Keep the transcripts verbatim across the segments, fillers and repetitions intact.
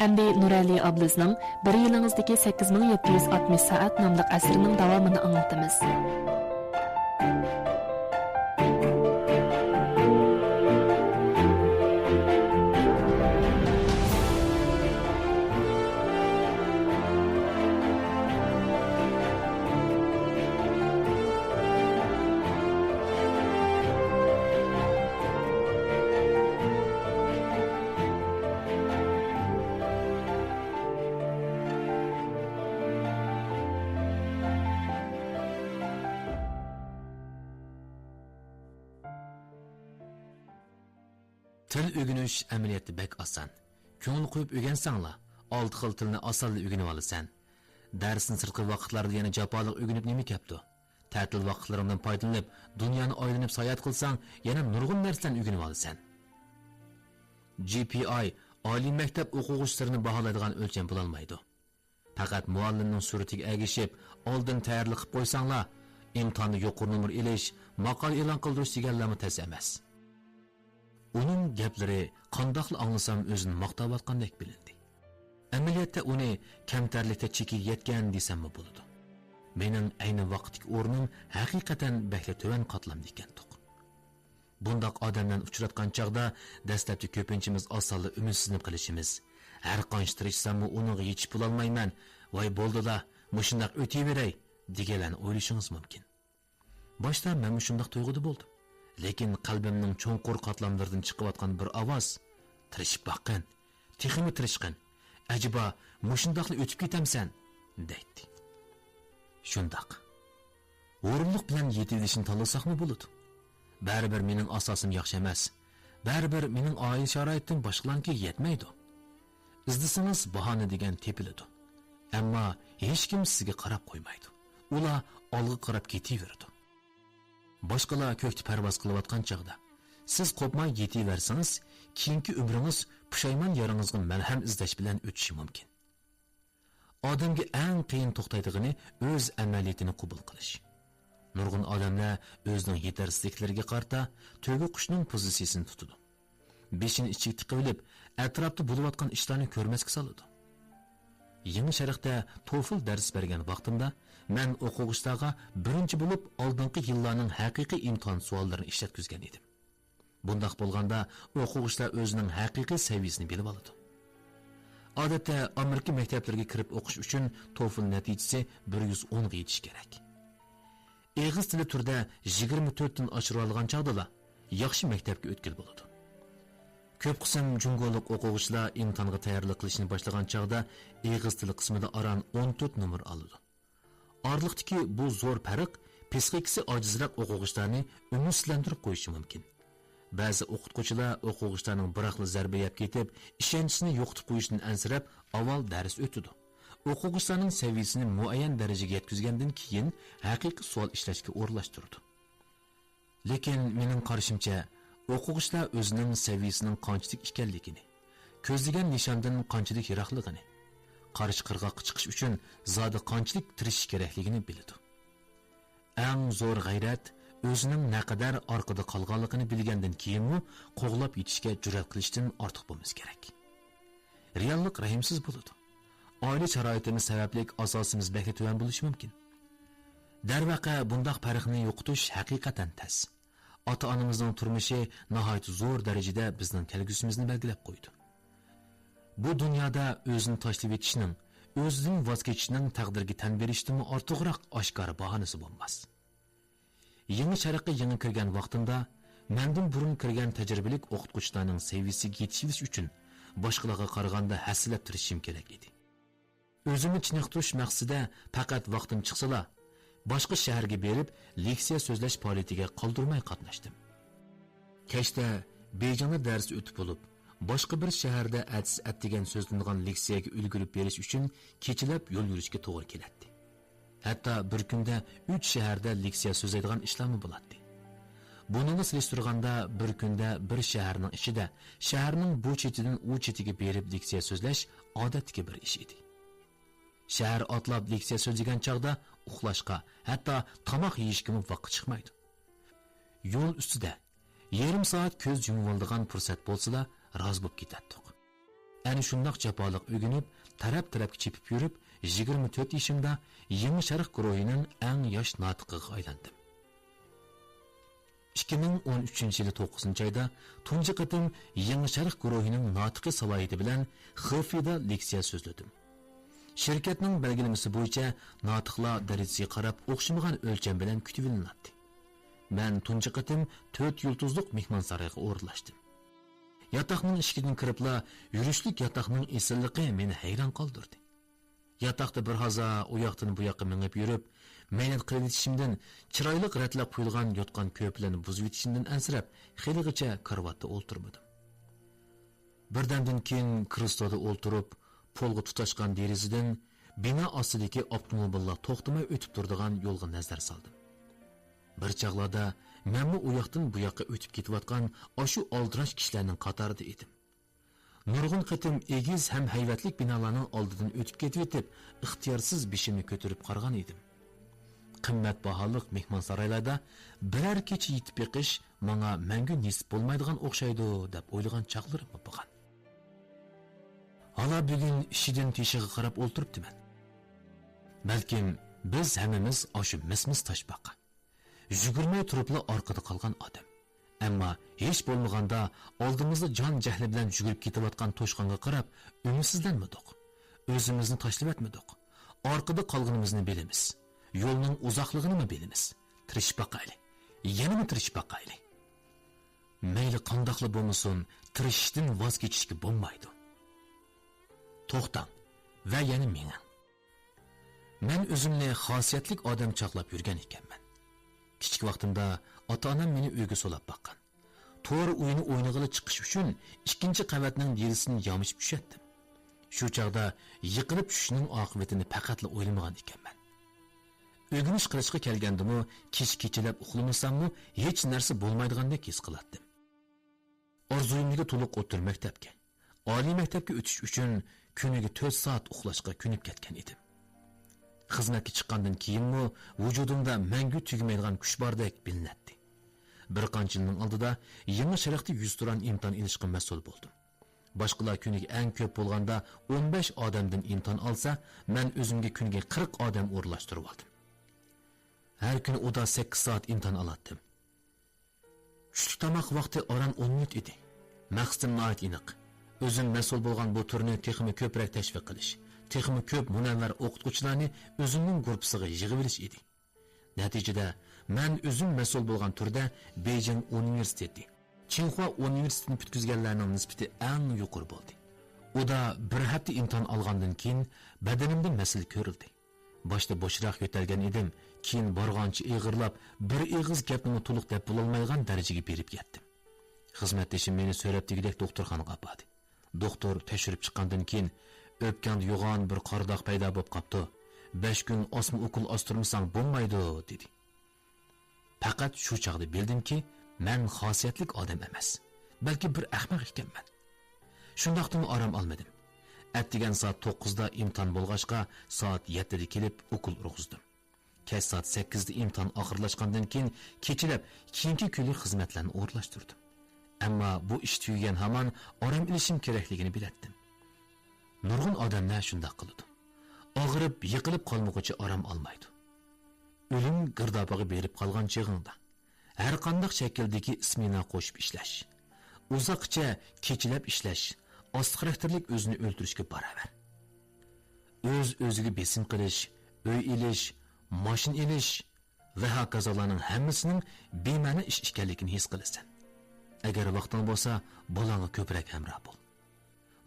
ئەمدى نۇرئەلى ئابلىزنىڭ «بىر يىلىڭىزدىكى سەككىز مىڭ يەتتە يۈز ئاتمىش سائەت» ناملىق ئەسىرىنىڭ داۋامىنى ئاڭلىتىمىز. تىل ئۆگىنىش ئەمەلىيەتتە بەك ئاسان. كۆڭۈل قويۇپ ئۆگەنسەڭلا، ئالتە خىل تىلنى ئاسانلا ئۆگىنىۋالىسەن. دەرستىن سىرتقى ۋاقىتلاردا يەنە جاپالىق ئۆگىنىپ نېمە كەپتۇ؟ تەتىل ۋاقىتلىرىڭدىن پايدىلىنىپ، دۇنيانى ئايلىنىپ ساياھەت قىلساڭ، يەنە نۇرغۇن نەرسىلەرنى ئۆگىنىۋالىسەن. جى پى ئاي، ئالىي مەكتەپ ئوقۇغۇچىلىرىنى باھالايدىغان ئۆلچەم بولالمايدۇ. پەقەت مۇئەللىمنىڭ سۈرىتىگە ئەگىشىپ، ئالدىن تەييارلىق قىلىپ قويساڭلا، ئىمتىھاندا يۇقىرى نومۇر ئېلىش، ماقالە ئېلان قىلدۇرۇش دېگەنلەرمۇ تەس ئەمەس. ئۇنىڭ گەپلىرى قانداقلا ئاڭلىسام ئۆزىنى ماختاۋاتقاندەك بىلىندى. ئەمەلىيەتتە ئۇنى كەمتەرلىكتە چېكىگە يەتكەن دېسەممۇ بولىدۇ. مېنىڭ ئەينى ۋاقىتتىكى ئورنۇم ھەقىقەتەن بەكلا تۆۋەن قاتلامدا ئىكەنتۇق. بۇنداق ئادەملەرنى ئۇچراتقان چاغدا دەسلەپتە كۆپىنچىمىز ئاسانلا ئۈمىدسىزلىنىپ قېلىشىمىز، ھەر قانچە تىرىشساممۇ ئۇنىڭغا يېتىشىپ بولالمايمەن، ۋاي بولدىلا، مۇشۇنداق ئۆتۈۋېرەي، دېگەنلەرنى ئويلىشىڭىز مۇمكىن. باشتا مەنمۇ شۇنداق تۇيغۇدا بولدۇم. لېكىن قەلبىمنىڭ چوڭقۇر قاتلاملىرىدىن چىقىۋاتقان بىر ئاۋاز، «تىرىشىپ باققىن، تېخىمۇ تىرىشقىن، ئەجەبا مۇشۇنداقلا ئۆتۈپ كېتەمسەن؟» دەيتتى. شۇنداق. ھۇرۇنلۇق بىلەن يېتىۋېلىشنى تاللىساقمۇ بولىدۇ. بەرىبىر مېنىڭ ئاساسىم ياخشى ئەمەس. بەرىبىر مېنىڭ ئائىلە شارائىتىم باشقىلارنىڭكىگە يەتمەيدۇ. ئىزدىسىڭىز باھانە دېگەن تېپىلىدۇ. ئەمما ھېچكىم سىزگە قاراپ قويمايدۇ. ئۇلار ئالغا قاراپ كېتىۋېرىدۇ. باشقىلار كۆكتە پەرۋاز قىلىۋاتقان چاغدا، سىز قوپماي يېتىۋەرسىڭىز، كېيىنكى ئۆمرىڭىز پۇشايمان يارىڭىزغا مەلھەم ئىزدەش بىلەن ئۆتۈشى مۇمكىن. ئادەمگە ئەڭ قىيىن توختايدىغىنى ئۆز ئەمەلىيىتىنى قوبۇل قىلىش. نۇرغۇن ئادەملەر ئۆزىنىڭ يېتەرسىزلىكلىرىگە قارىتا تۆگە قۇشىنىڭ پوزىتسىيىسىنى تۇتىدۇ. بېشىنى ئىچىگە تىقىۋېلىپ، ئەتراپتا بولۇۋاتقان ئىشلارنى كۆرمەسكە سالىدۇ. يېڭى شەرقتە توفل دەرس بەرگەن ۋاقتىمدا، مەن ئوقۇغۇچىلارغا بىرىنچى بولۇپ ئالدىنقى يىللارنىڭ ھەقىقىي ئىمتىھان سوئاللىرىنى ئىشلەتكۈزگەن ئىدىم. بۇنداق بولغاندا، ئوقۇغۇچىلار ئۆزىنىڭ ھەقىقىي سەۋىيىسىنى بىلىۋالىدۇ. ئادەتتە، ئامېرىكا مەكتەپلىرىگە كىرىپ ئوقۇش ئۈچۈن توفل نەتىجىسى بىر يۈز ئونغا يېتىشى كېرەك. ئېغىز تىلى تۈرىدە يىگىرمە تۆتتىن ئاشۇرالىغان چاغدىلا، ياخشى مەكتەپكە ئۆتكىلى بولىدۇ. كۆپ قىسىم جۇڭگولۇق ئوقۇغۇچىلار ئىمتىھانغا تەييارلىق قىلىشنى باشلىغان چاغدا ئېغىز تىلى قىسمىدا ئاران ئون تۆت نومۇر ئالىدۇ. ئارىلىقتىكى بۇ زور پەرق پسىخىكىسى ئاجىزراق ئوقۇغۇچىلارنى ئۈمىدسىزلەندۈرۈپ قويۇشى مۇمكىن. بەزى ئوقۇتقۇچىلار ئوقۇغۇچىلارنىڭ بىراقلا زەربە يەپ كېتىپ، ئىشەنچىسىنى يوقىتىپ قويۇشىدىن ئەنسىرەپ، ئاۋۋال دەرس ئۆتىدۇ. ئوقۇغۇچىلارنىڭ سەۋىيىسىنى مۇئەييەن دەرىجىگە يەتكۈزگەندىن كېيىن، ھەقىقىي سوئال ئىشلەشكە ئورۇنلاشتۇرىدۇ. لېكىن مېنىڭ قارىشىمچە، ئوقۇغۇچىلار ئۆزىنىڭ سەۋىيىسىنىڭ قانچىلىك ئىكەنلىكىنى، كۆزلىگەن نىشاندىن قانچىلىك يىراقلىقىنى، قارشى قىرغاققا چىقىش ئۈچۈن زادى قانچىلىك تىرىشىش كېرەكلىكىنى بىلىدۇ. ئەڭ زور غەيرەت ئۆزىنىڭ نەقەدەر ئارقىدا قالغانلىقىنى بىلگەندىن كېيىنمۇ قوغلاپ يېتىشكە جۈرئەت قىلىشتىن ئارتۇق بولمىسا كېرەك. رېئاللىق رەھىمسىز بولىدۇ. ئائىلە شارائىتىمىز سەۋەبلىك ئاساسىمىز بەكلا تۆۋەن بولۇشى مۇمكىن. دەرۋەقە، بۇنداق پەرقنى يوقىتىش ھەقىقەتەن تەس. ئاتا-ئانىمىزنىڭ تۇرمۇشى ناھايىتى زور دەرىجىدە بىزنىڭ كەلگۈسىمىزنى بەلگىلەپ قويىدۇ. بۇ دۇنيادا ئۆزىنى تاشلىۋېتىشنىڭ، ئۆزىدىن ۋاز كېچىشنىڭ تەقدىرگە تەن بېرىشتىنمۇ ئارتۇقراق ئاشكارا باھانىسى بولماس. يېڭى شەرققە يېڭى كىرگەن ۋاقتىمدا، مەندىن بۇرۇن كىرگەن تەجرىبىلىك ئوقۇتقۇچىلارنىڭ سەۋىيىسىگە يېتىشىۋېلىش ئۈچۈن باشقىلارغا قارىغاندا ھەسسىلەپ تىرىشىشىم كېرەك ئىدى. ئۆزۈمنى چېنىقتۇرۇش مەقسىتىدە پەقەت ۋاقتىم چىقسىلا، باشقا شەھەرگە بېرىپ، لېكسىيە سۆزلەش پائالىيىتىگە قالدۇرماي قاتناشتىم. كەچتە بېيجىڭدا دەرس ئۆتۈپ بولۇپ، باشقا بىر شەھەردە ئەتىسى ئەتىگەن سۆزلىنىدىغان لېكسىيەگە ئۈلگۈرۈپ بېرىش ئۈچۈن كېچىلەپ يول يۈرۈشكە توغرا كېلەتتى. ھەتتا بىر كۈندە ئۈچ شەھەردە لېكسىيە سۆزلەيدىغان ئىشلارمۇ بولاتتى. بۇنىڭغا سېلىشتۇرغاندا، بىر كۈندە بىر شەھەرنىڭ ئىچىدە، شەھەرنىڭ بۇ چېتىدىن ئۇ چېتىگە بېرىپ لېكسىيە سۆزلەش ئادەتتىكى بىر ئىش ئىدى. شەھەر ئاتلاپ لېكسىيە سۆزلىگەن چاغدا ئۇخلاشقا، ھەتتا تاماق يېيىشكىمۇ ۋاقىت چىقمايدۇ. يول ئۈستىدە يېرىم سائەت كۆز يۇمۇۋالىدىغان پۇرسەت بولسىلا، رازى بولۇپ كېتەتتۇق. ئەنە شۇنداق جاپالىق ئۆگىنىپ، تەرەپ-تەرەپكە چېپىپ يۈرۈپ، يىگىرمە تۆت يېشىمدا يېڭى شەرق گۇرۇھىنىڭ ئەڭ ياش ناتىقىغا ئايلاندىم. ئىككى مىڭ ئون ئۈچىنچى يىلى توققۇزىنچى ئايدا تۇنجى قېتىم يېڭى شەرق گۇرۇھىنىڭ ناتىقى سالاھىيىتى بىلەن خېفىدا لېكسىيە سۆزلىدىم. شىركەتنىڭ بەلگىلىمىسى بويىچە ناتىقلار دەرىجىسىگە قاراپ ئوخشىمىغان ئۆلچەم بىلەن كۈتۈۋېلىناتتى. مەن تۇنجى قېتىم تۆت يۇلتۇزلۇق مېھمانسارايغا ئورۇنلاشتىم. ياتاقنىڭ ئىشىكىدىن كىرىپلا، يۈرۈشلۈك ياتاقنىڭ ئېسىللىقى مېنى ھەيران قالدۇردى. ياتاقتا بىر ھازا ئۇ ياقتىن بۇ ياققا مېڭىپ يۈرۈپ، مەينەت قىلىۋېتىشىمدىن، چىرايلىق رەتلەپ قويۇلغان يوتقان كۆرپىلەرنى بۇزۇۋېتىشىمدىن ئەنسىرەپ، خېلىغىچە كارىۋاتتا ئولتۇرمىدىم. بىردەمدىن كېيىن كرېسلودا ئولتۇرۇپ، پولغا تۇتاشقان دېرىزىدىن بىنا ئاستىدىكى ئاپتوموبىللار توختىماي ئۆتۈپ تۇرىدىغان يولغا نەزەر سالدىم. بىر چاغلاردا مەنمۇ ئۇ ياقتىن بۇ ياققا ئۆتۈپ كېتىۋاتقان ئاشۇ ئالدىراش كىشىلەرنىڭ قاتارىدا ئىدىم. نۇرغۇن قېتىم ئېگىز ھەم ھەيۋەتلىك بىنالارنىڭ ئالدىدىن ئۆتۈپ كېتىۋېتىپ، ئىختىيارسىز بېشىمنى كۆتۈرۈپ قارىغان ئىدىم. قىممەت باھالىق مېھمانسارايلاردا بىرەر كېچە يېتىپ بېقىش ماڭا مەڭگۈ نېسىپ بولمايدىغان ئوخشايدۇ، دەپ ئويلىغان چاغلىرىممۇ بولغان. ھالا بۈگۈن ئىشىدىن تېشىغا قاراپ ئولتۇرۇپتىمەن. بەلكىم بىز ھەممىمىز ئاشۇ مىس-مىس تاشپاقا. يۈگۈرمەي تۇرۇپلا ئارقىدا قالغان ئادەم. ئەمما ھېچ بولمىغاندا ئالدىمىزدا جان جەھلى بىلەن يۈگۈرۈپ كېتىۋاتقان توشقانغا قاراپ ئۈمىدسىزلەنمىدۇق. ئۆزىمىزنى تاشلىۋەتمىدۇق. ئارقىدا قالغىنىمىزنى بىلىمىز. يولنىڭ ئۇزاقلىقىنىمۇ بىلىمىز. تىرىشىپ باقايلى. يەنىمۇ تىرىشىپ باقايلى. مەيلى قانداقلا بولمىسۇن، تىرىشىشتىن ۋاز كېچىشكە بولمايدۇ. توختاڭ ۋە يەنە مېڭىڭ. مەن ئۆزۈمنى خاسىيەتلىك ئادەم چاغلاپ يۈرگەن ئىكەنمەن. كىچىك ۋاقتىمدا ئاتا-ئانام مېنى ئۆيگە سولاپ باققان. تور ئويۇنى ئوينىغىلى چىقىش ئۈچۈن ئىككىنچى قەۋەتنىڭ دېرىزىسىنى يامىشىپ چۈشەتتىم. شۇ چاغدا يىقىلىپ چۈشۈشنىڭ ئاقىۋىتىنى پەقەتلا ئويلىمىغان ئىكەنمەن. ئۆگىنىش قىلىشقا كەلگەندىمۇ كېچە كېچىلەپ ئۇخلىمىساممۇ ھېچ نەرسە بولمايدىغاندەك ھېس قىلاتتىم. ئارزۇيۇمدىكى تولۇق ئوتتۇرا مەكتەپكە، ئالىي مەكتەپكە ئۆتۈش ئۈچۈن كۈنىگە تۆت سائەت ئۇخلاشقا كۆنۈپ كەتكەن ئىدىم. خىزمەتكە چىققاندىن كېيىنمۇ ۋۇجۇدۇمدا مەڭگۈ تۈگىمەيدىغان كۈچ باردەك بىلىنەتتى. بىر قانچە يىلنىڭ ئالدىدا يېڭى شەرقتە يۈزتۇرا ئىمتىھان ئېلىشقا مەسئۇل بولدۇم. باشقىلار كۈنىگە ئەڭ كۆپ بولغاندا ئون بەش ئادەمدىن ئىمتىھان ئالسا، مەن ئۆزۈمگە كۈنىگە قىرىق ئادەم ئورۇنلاشتۇرۇۋالدىم. ھەر كۈنى ئۇدا سەككىز سائەت ئىمتىھان ئالاتتىم. چۈشلۈك تاماق ۋاقتى ئاران ئون مىنۇت ئىدى. مەقسىتىم ناھايىتى ئېنىق. ئۆزۈم مەسئۇل بولغان بۇ تۈرنى تېخىمۇ كۆپرەك تەشۋىق قىلىش، تېخىمۇ كۆپ مۇنەۋۋەر ئوقۇتقۇچىلارنى ئۆزۈمنىڭ گۇرۇپپىسىغا يىغىۋېلىش ئىدى. نەتىجىدە، مەن ئۆزۈم مەسئۇل بولغان تۈردە بېيجىڭ ئۇنىۋېرسىتېتى، چىڭخۇا ئۇنىۋېرسىتېتىنى پۈتكۈزگەنلەرنىڭ نىسبىتى ئەڭ يۇقىرى بولدى. ئۇدا بىر ھەپتە ئىمتىھان ئالغاندىن كېيىن، بەدىنىمدە مەسىلە كۆرۈلدى. باشتا بوشراق يۆتەلگەن ئىدىم، كېيىن بارغانچە ئېغىرلاپ، بىر ئېغىز گەپنىمۇ تولۇق دەپ بولالمايدىغان دەرىجىگە بېرىپ يەتتىم. خىزمەتدىشىم مېنى سۆرەپ دېگۈدەك دوختۇرخانىغا ئاپاردى. دوختۇر تەكشۈرۈپ چىققاندىن كېيىن، «ئۆپكەڭدە يوغان بىر قارا داغ پەيدا بولۇپ قاپتۇ. بەش كۈن ئاسما ئوكۇل ئاستۇرمىساڭ بولمايدۇ» دېدى. پەقەت شۇ چاغدا بىلدىمكى، مەن خاسىيەتلىك ئادەم ئەمەس، بەلكى بىر ئەخمەق ئىكەنمەن. شۇنداقتىمۇ ئارام ئالمىدىم. ئەتىگەن سائەت توققۇزدا ئىمتىھان بولغاچقا، سائەت يەتتىدە كېلىپ ئوكۇل ئۇرغۇزدۇم. كەچ سائەت سەككىزدە ئىمتىھان ئاخىرلاشقاندىن كېيىن، كېچىلەپ كېيىنكى كۈنلۈك خىزمەتلەرنى ئورۇنلاشتۇردۇم. ئەمما بۇ ئىش تۈگىگەن ھامان ئارام ئېلىشىم كېرەكلىكىنى بىلەتتىم. نۇرغۇن ئادەملەر شۇنداق قىلىدۇ. ئاغرىپ، يىقىلىپ قالمىغۇچە ئارام ئالمايدۇ. ئۆلۈم گىردابىغا بېرىپ قالغان چېغىڭدا، ھەرقانداق شەكىلدىكى ئىسمېنا قوشۇپ ئىشلەش، ئۇزاققىچە كېچىلەپ ئىشلەش، ئاستا خاراكتېرلىك ئۆزىنى ئۆلتۈرۈشكە باراۋەر. ئۆز-ئۆزىگە بېسىم قىلىش، ئۆي ئېلىش، ماشىنا ئېلىش ۋە ھاكازالارنىڭ ھەممىسىنىڭ بىمەنە ئىش ئىكەنلىكىنى ھېس قىلىسەن. ئەگەر ۋاقتىڭ بولسا، بالاڭغا كۆپرەك ھەمراھ بول.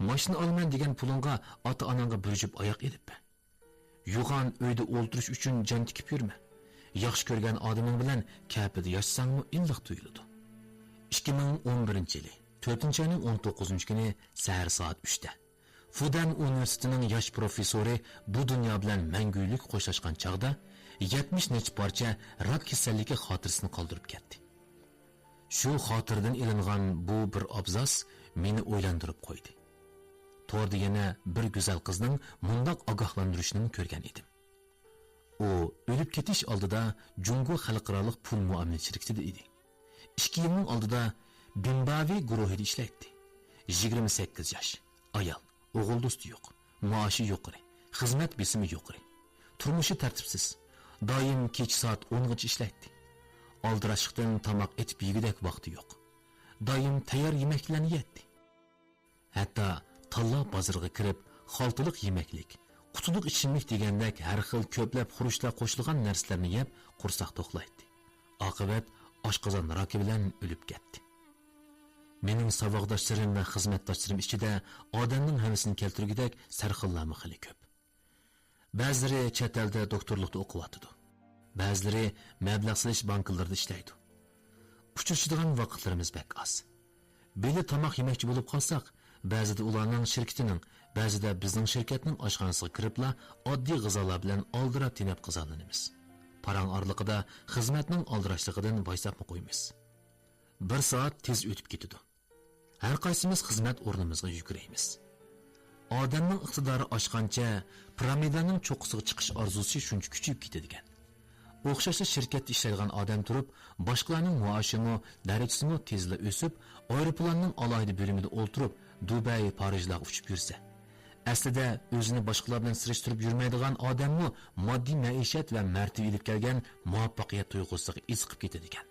ماشىنا ئالىمەن دېگەن پۇلۇڭغا ئاتا-ئاناڭغا بىر جۈپ ئاياغ ئېلىپ بەر. يوغان ئۆيدە ئولتۇرۇش ئۈچۈن جان تىكىپ يۈرمە. ياخشى كۆرگەن ئادىمىڭ بىلەن كەپىدە ياشىساڭمۇ ئىللىق تۇيۇلىدۇ. ئىككى مىڭ ئون بىرىنچى يىلى، تۆتىنچى ئاينىڭ ئون توققۇزىنچى كۈنى سەھەر سائەت ئۈچتە. فۇدەن ئۇنىۋېرسىتېتىنىڭ ياش پروفېسسورى بۇ دۇنيا بىلەن مەڭگۈلۈك خوشلاشقان چاغدا، يەتمىش نەچچە پارچە راك كېسەللىكى خاتىرىسىنى قالدۇرۇپ كەتتى. شۇ خاتىرىدىن ئېلىنغان بۇ بىر ئابزاس مېنى ئويلاندۇرۇپ قويدى. توردا يەنە بىر گۈزەل قىزنىڭ مۇنداق ئاگاھلاندۇرۇشىنىمۇ كۆرگەن ئىدىم. ئۇ ئۆلۈپ كېتىش ئالدىدا جۇڭگو خەلقئارالىق پۇل مۇئامىلە شىركىتىدە ئىدى. ئىككى يىلنىڭ ئالدىدا بىمباۋى گۇرۇھىدا ئىشلەيتتى. يىگىرمە سەككىز ياش، ئايال، ئوغۇل دوستى يوق، مائاشى يۇقىرى، خىزمەت بېسىمى يۇقىرى. تۇرمۇشى تەرتىپسىز. دائىم كېچە سائەت ئونغىچە ئىشلەيتتى. ئالدىراشلىقتىن تاماق ئېتىپ يېگۈدەك ۋاقتى يوق. دائىم تەييار يېمەكلىكلەرنى يەيتتى. ھەتتا تاللا بازىرىغا كىرىپ، خالتىلىق يېمەكلىك، قۇتىلىق ئىچىملىك دېگەندەك ھەر خىل كۆپلەپ خۇرۇچلار قوشۇلغان نەرسىلەرنى يەپ، قورساق توقلايتتى. ئاقىۋەت ئاشقازان راكى بىلەن ئۆلۈپ كەتتى. مېنىڭ ساۋاقداشلىرىم ۋە خىزمەتداشلىرىم ئىچىدە ئادەمنىڭ ھەۋىسىنى كەلتۈرگۈدەك سەرخىللارمۇ خېلى كۆپ. بەزىلىرى چەت ئەلدە دوكتورلۇقتا ئوقۇۋاتىدۇ. بەزىلىرى مەبلەغ سېلىش بانكىلىرىدا ئىشلەيدۇ. ئۇچرىشىدىغان ۋاقىتلىرىمىز بەك ئاز. بىللە تاماق يېمەكچى بولۇپ قالساق، بەزىدە ئۇلارنىڭ شىركىتىنىڭ، بەزىدە بىزنىڭ شىركەتنىڭ ئاشخانىسىغا كىرىپلا ئاددىي غىزالار بىلەن ئالدىراپ تېنەپ غىزالىنىمىز. پاراڭ ئارىلىقىدا خىزمەتنىڭ ئالدىراشلىقىدىن ۋايساپمۇ قويىمىز. بىر سائەت تېز ئۆتۈپ كېتىدۇ. ھەر قايسىمىز خىزمەت ئورنىمىزغا يۈگۈرەيمىز. ئادەمنىڭ ئىقتىدارى ئاشقانچە، پىرامىدانىڭ چوققىسىغا چىقىش ئارزۇسى شۇنچە كۈچىيىپ كېتىدىكەن. ئوخشاشلا شىركەتتە ئىشلەيدىغان ئادەم تۇرۇپ، باشقىلارنىڭ مائاشىمۇ، دەرىجىسىمۇ تېزلا ئۆسۈپ، ئايروپىلاننىڭ ئالاھىدە بۆلۈمىدە ئولتۇرۇپ، دۇبەي، پارىژلارغا ئۇچۇپ يۈرسە. ئەسلىدە ئۆزىنى باشقىلار بىلەن سېلىشتۇرۇپ يۈرمەيدىغان ئادەممۇ ماددىي مەئىشەت ۋە مەرتىۋە ئېلىپ كەلگەن مۇۋەپپەقىيەت تۇيغۇسىغا ئېزىقىپ كېتىدىكەن.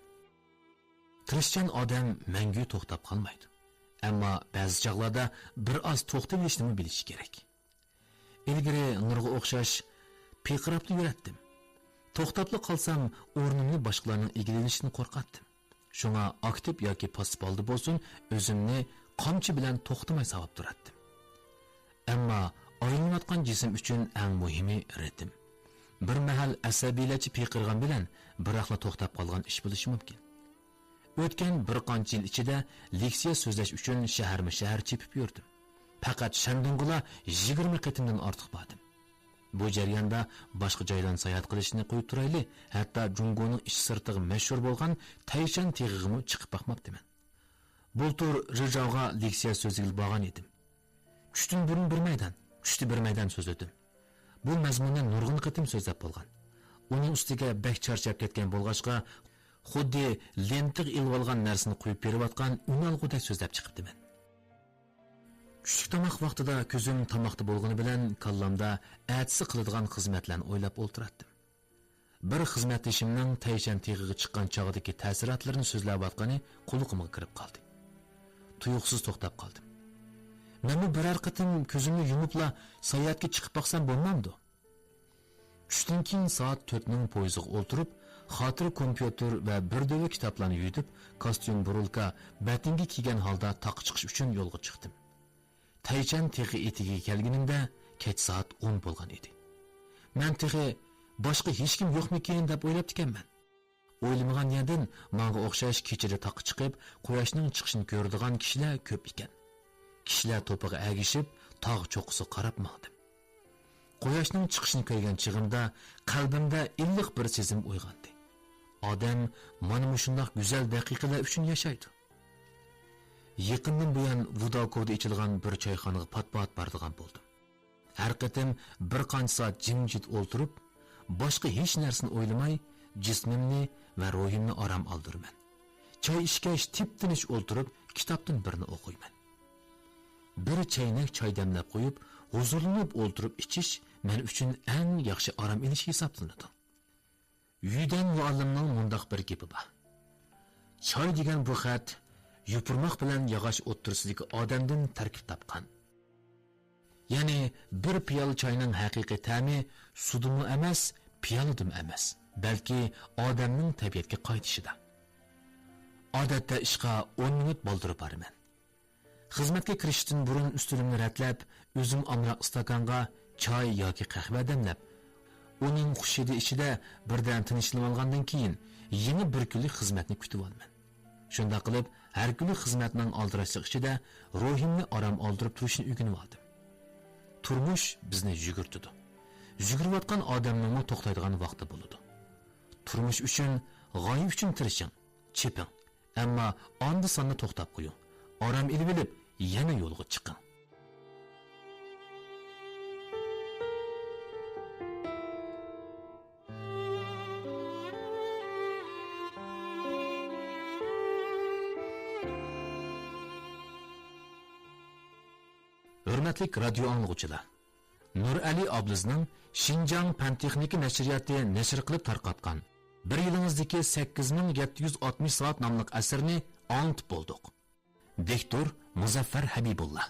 تىرىشچان ئادەم مەڭگۈ توختاپ قالمايدۇ. ئەمما بەزى چاغلاردا بىر ئاز توختىۋېلىشنىمۇ بىلىشى كېرەك. ئىلگىرى نۇرغا ئوخشاش پىرقىراپلا يۈرەتتىم. توختاپلا قالسام، ئورنۇمنى باشقىلارنىڭ ئىگىلىۋېلىشىدىن قورقاتتىم. شۇڭا ئاكتىپ ياكى پاسسىپ ھالدا بولسۇن، ئۆزۈمنى قامچا بىلەن توختىماي ساۋاپ تۇراتتىم. ئەمما ئايلىنىۋاتقان جىسىم ئۈچۈن ئەڭ مۇھىمى رىتىم. بىر مەھەل ئەسەبىيلەرچە پىرقىرىغان بىلەن بىراقلا توختاپ قالغان ئىش بولۇشى مۇمكىن. ئۆتكەن بىر قانچە يىل ئىچىدە لېكسىيە سۆزلەش ئۈچۈن شەھەرمۇ شەھەر چېپىپ يۈردۈم. پەقەت شەندۇڭغىلا يىگىرمە قېتىمدىن ئارتۇق باردىم. بۇ جەرياندا باشقا جايلارنى ساياھەت قىلىشنى قويۇپ تۇرايلى، ھەتتا جۇڭگونىڭ ئىچ سىرتىغا مەشھۇر بولغان تەيشەن تېغىغىمۇ چىقىپ باقماپتىمەن. بۇلتۇر رىجاۋغا لېكسىيە سۆزلىگىلى بارغان ئىدىم. چۈشتىن بۇرۇن بىر مەيدان، چۈشتە بىر مەيدان سۆزلىدىم. بۇ مەزمۇننى نۇرغۇن قېتىم سۆزلەپ بولغان. ئۇنىڭ ئۈستىگە بەك چارچاپ كەتكەن بولغاچقا، خۇددى لېنتىغا ئېلىۋالغان نەرسىنى قويۇپ بېرىۋاتقان ئۈنئالغۇدەك سۆزلەپ چىقىپتىمەن. چۈشلۈك تاماق ۋاقتىدا كۆزۈم تاماقتا بولغىنى بىلەن كاللامدا ئەتىسى قىلىدىغان خىزمەتلەرنى ئويلاپ ئولتۇراتتىم. بىر خىزمەتدىشىمنىڭ تەيشەن تېغىغا چىققان چاغدىكى تەسىراتلىرىنى سۆزلەۋاتقىنى قۇلىقىمغا كىرىپ قالدى. تۇيۇقسىز توختاپ قالدىم. مەنمۇ بىرەر قېتىم كۆزۈمنى يۇمۇپلا ساياھەتكە چىقىپ باقسام بولمامدۇ؟ چۈشتىن كېيىن سائەت تۆتنىڭ پويىزىغا ئولتۇرۇپ، خاتىرە كومپيۇتېر ۋە بىر دۆۋە كىتابلارنى يۈدۈپ، كاستيۇم، بۇرۇلكا، بەتىنگە كىيگەن ھالدا تاغقا چىقىش ئۈچۈن يولغا چىقتىم. تەيچەن تېغى ئېتىكىگە كەلگىنىمدە كەچ سائەت ئون بولغان ئىدى. مەن تېخى باشقا ھېچكىم يوقمىكىن دەپ ئويلاپتىكەنمەن. ئويلىمىغان يەردىن ماڭا ئوخشاش كېچىدە تاغقا چىقىپ، قۇياشنىڭ چىقىشىنى كۆرىدىغان كىشىلەر كۆپ ئىكەن. كىشىلەر توپىغا ئەگىشىپ، تاغ چوققىسىغا قاراپ ماڭدىم. قۇياشنىڭ چىقىشىنى كۆرگەن چېغىمدا قەلبىمدە ئىللىق بىر سېزىم ئويغاندى. ئادەم مانا مۇشۇنداق گۈزەل دەقىقىلەر ئۈچۈن ياشايدۇ. يېقىندىن بۇيان ۋۇداكوۋدا ئېچىلغان بىر چايخانىغا پات-پات بارىدىغان بولدۇم. ھەر قېتىم بىر قانچە سائەت جىمجىت ئولتۇرۇپ، باشقا ھېچ نەرسىنى ئويلىماي، جىسمىمنى ۋە روھىمنى ئارام ئالدۇرىمەن. چاي ئىچكەچ تىپتىنچ ئولتۇرۇپ، كىتابتىن بىرنى ئوقۇيمەن. بىر چەينەك چاي دەملەپ قويۇپ، ھۇزۇرلىنىپ ئولتۇرۇپ ئىچىش مەن ئۈچۈن ئەڭ ياخشى ئارام ئېلىش ھېسابلىنىدۇ. يۈدەن مۇئەللىمنىڭ مۇنداق بىر گېپى بار: «چاي دېگەن بۇ خەت يوپۇرماق بىلەن ياغاچ ئوتتۇرىسىدىكى ئادەمدىن تەركىب تاپقان. يەنى بىر پىيالە چاينىڭ ھەقىقىي تەمى سۇدىمۇ ئەمەس، پىيالىدىمۇ ئەمەس، بەلكى ئادەمنىڭ تەبىئەتكە قايتىشىدا.» ئادەتتە ئىشقا ئون مىنۇت بالدۇر بارىمەن. خىزمەتكە كىرىشتىن بۇرۇن ئۈستىلىمنى رەتلەپ، ئۆزۈم ئامراق ئىستاكانغا چاي ياكى قەھۋە دەملەپ، ئۇنىڭ خۇش ھىدى ئىچىدە بىردەم تىنچلىنىۋالغاندىن كېيىن، يېڭى بىر كۈنلۈك خىزمەتنى كۈتۈۋالىمەن. شۇنداق قىلىپ، ھەر كۈنلۈك خىزمەتنىڭ ئالدىراشلىق ئىچىدە روھىمنى ئارام ئالدۇرۇپ تۇرۇشنى ئۆگىنىۋالدىم. تۇرمۇش بىزنى يۈگۈرتىدۇ. يۈگۈرۈۋاتقان ئادەمنىڭمۇ توختايدىغان ۋاقتى بولىدۇ. تۇرمۇش ئۈچۈن، غايە ئۈچۈن تىرىشىڭ، چېپىڭ. ئەمما ئاندا-ساندا توختاپ قويۇڭ. ئارام ئېلىۋېلىپ، يەنە يولغا چىقىڭ. ھۆرمەتلىك رادىيو ئاڭلىغۇچىلار! نۇرئەلى ئابلىزنىڭ شىنجاڭ پەن-تېخنىكا نەشرىياتى نەشر قىلىپ تارقاتقان بىر يىلىڭىزدىكى سەككىز مىڭ يەتتە يۈز ئاتمىش سائەت ناملىق ئەسىرىنى ئاڭلىتىپ بولدۇق. دىكتور مۇزەففەر ھەبىبۇللا.